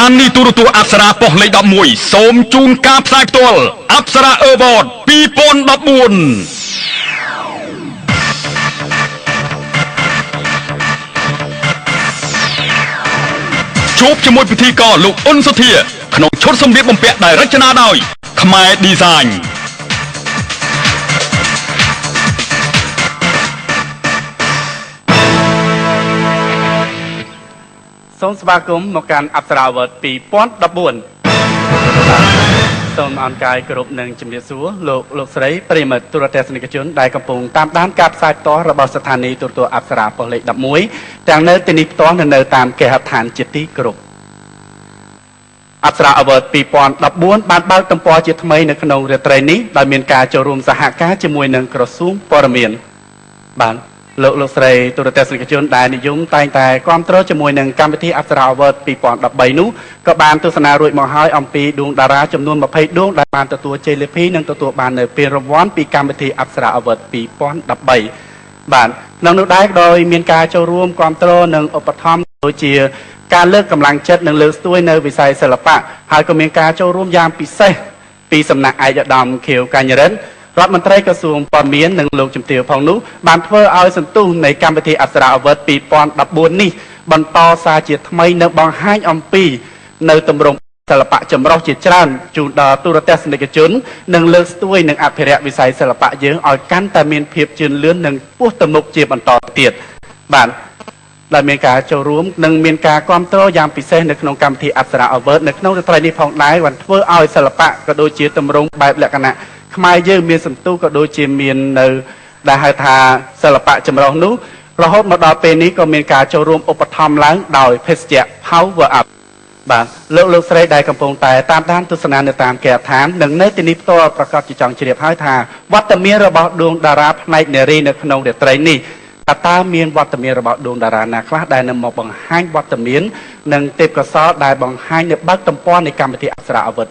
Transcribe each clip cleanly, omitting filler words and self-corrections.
ថានីយទូរទស្សន៍អប្សរាប៉ុស្តិ៍លេខ11សូមជូនការផ្សាយផ្ទាល់អប្សរា Award 2014ជួបជាមួយពិធីករលោកអ៊ុនសុធាក្នុងឈុតសម្លៀកបំពាក់ដែលរចនាដោយខ្មែរ Design សូមស្វាគមន៍មកកាន់អប្សរា Award 2014សូមអរកាយគោរពនិងជំរាបសួរលោកលោកស្រីប្រិយមិត្តទូរទស្សនិកជនដែលកំពុងតាមដានការផ្សាយផ្ទាល់របស់ស្ថានីយ៍ទូរទស្សន៍អប្សរាប៉ុស្តិ៍លេខ11ទាំងនៅទីនេះផ្ទាល់និងនៅតាមគេហដ្ឋានជាទីគោរពអប្សរា Award 2014បានបើកទំព័រជាថ្មីនៅក្នុងរាត្រីនេះដោយមានការចូលរួមសហការជាមួយនឹងក្រសួងព័ត៌មានបាទលោកលោកស្រីទូរទស្សនិកជនដែលនិយមតែងតែគ្រប់គ្រងជាមួយនឹងកម្មវិធីអប្សរា Award 2013នោះក៏បានទស្សនារួចមកហើយអំពីដួងតារាចំនួន20ដួងដែលបានទទួលជ័យលាភីនិងទទួលបាននៅពានរង្វាន់ពីកម្មវិធីអប្សរា Award 2013បាទក្នុងនោះដែរដោយមានការចូលរួមគ្រប់គ្រងនិងឧបត្ថម្ភដូចជាការលើកកម្លាំងចិត្តនិងលើកស្ទួយនៅវិស័យសិល្បៈហើយក៏មានការចូលរួមយ៉ាងពិសេសពីសំណាក់ឯកឧត្តមខៀវកញ្ញរិនរដ្ឋមន្ត្រីក្រសួងព័ត៌មាននិងលោកជំទាវផងនោះបានធ្វើឲ្យសន្ទុះនៃកម្មវិធីអប្សរា Award 2014នេះបន្តសារជាថ្មីនិងបង្ហាញអំពីនៅទម្រង់សិល្បៈចម្រុះជាច្រើនជូនដល់ទូរទស្សនិកជននិងលើកស្ទួយនិងអភិរក្សវិស័យសិល្បៈយើងឲ្យកាន់តែមានភាពជឿនលឿននិងពោះទៅមុខជាបន្តទៀតបាទដែលមានការចូលរួមនិងមានការគ្រប់គ្រងយ៉ាងពិសេសនៅក្នុងកម្មវិធីអប្សរា Award នៅក្នុងរាត្រីនេះផងដែរបានធ្វើឲ្យសិល្បៈក៏ដូចជាទម្រង់បែបលក្ខណៈខ្មែរយើងមានសន្ទុះក៏ដូចជាមាននៅដែលហៅថាសិល្បៈចម្រុះនោះរហូតមកដល់ពេលនេះក៏មានការចូលរួមឧបត្ថម្ភឡើងដោយភេសជ្ជៈ Power Up បាទលោកលោកស្រីដែលកំពុងតែតាមដានទស្សនានៅតាមគេហដ្ឋាននិងនៅទីនេះផ្ទាល់ប្រកាសជាចង់ជ្រាបហើយថាវត្តមានរបស់ដួងតារាផ្នែកនារីនៅក្នុងរាត្រីនេះតើមានវត្តមានរបស់ដួងតារាណាខ្លះដែលនឹងមកបង្ហាញវត្តមាននិងទេពកោសល្យដែលបង្ហាញនៅបើកទំព័រនៃកម្មវិធីអប្សរា Award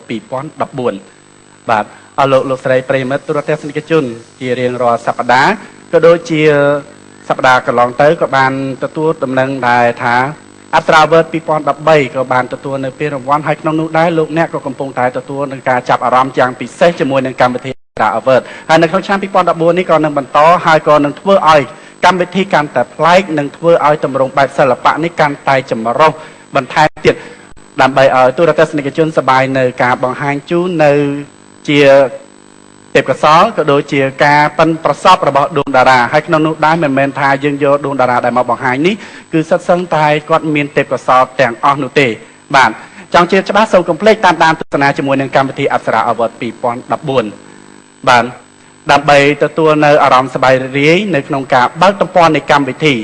2014បាទអរលោកលោកស្រីប្រិយមិត្តទូរទស្សនិកជនជារៀងរាល់សប្តាហ៍ក៏ដូចជាសប្តាហ៍កន្លងទៅក៏បានទទួលដំណឹងដែរថាអប្សរា Award 2013ក៏បានទទួលនៅពានរង្វាន់ហើយក្នុងនោះដែរលោកអ្នកក៏កំពុងតែទទួលនឹងការចាប់អារម្មណ៍យ៉ាងពិសេសជាមួយនឹងកម្មវិធីអប្សរា Award ហើយនៅក្នុងឆ្នាំ2014នេះក៏នឹងបន្តហើយក៏នឹងធ្វើឲ្យកម្មវិធីកាន់តែប្លែកនិងធ្វើឲ្យទម្រង់បែបសិល្បៈនេះកាន់តែចម្រុះបន្ថែមទៀតដើម្បីឲ្យទូរទស្សនិកជនសប្បាយនៅការបង្ហាញជូននៅជាទេពកោសល្យក៏ដូចជាការប៉ិនប្រសពរបស់ដួងតារាហើយក្នុងនោះដែរមិនមែនថាយើងយកដួងតារាដែលមកបង្ហាញនេះគឺសិតសឹងតែគាត់មានទេពកោសល្យទាំងអស់នោះទេបាទចង់ជាច្បាស់សូមកុំភ្លេចតាមដានទស្សនាជាមួយនឹងកម្មវិធីអប្សរា Award 2014បាទដើម្បីទទួលនៅអារម្មណ៍សប្បាយរីករាយនៅក្នុងការបើកទំព័រនៃកម្មវិធី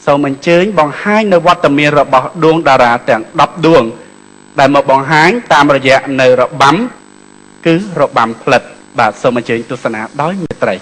សូមអញ្ជើញបង្ហាញនៅវត្តមានរបស់ដួងតារាទាំង10ដួងដែលមកបង្ហាញតាមរយៈនៅរបាំគឺរបាំផ្លិតបាទសូមអញ្ជើញទស្សនាដោយមេត្រី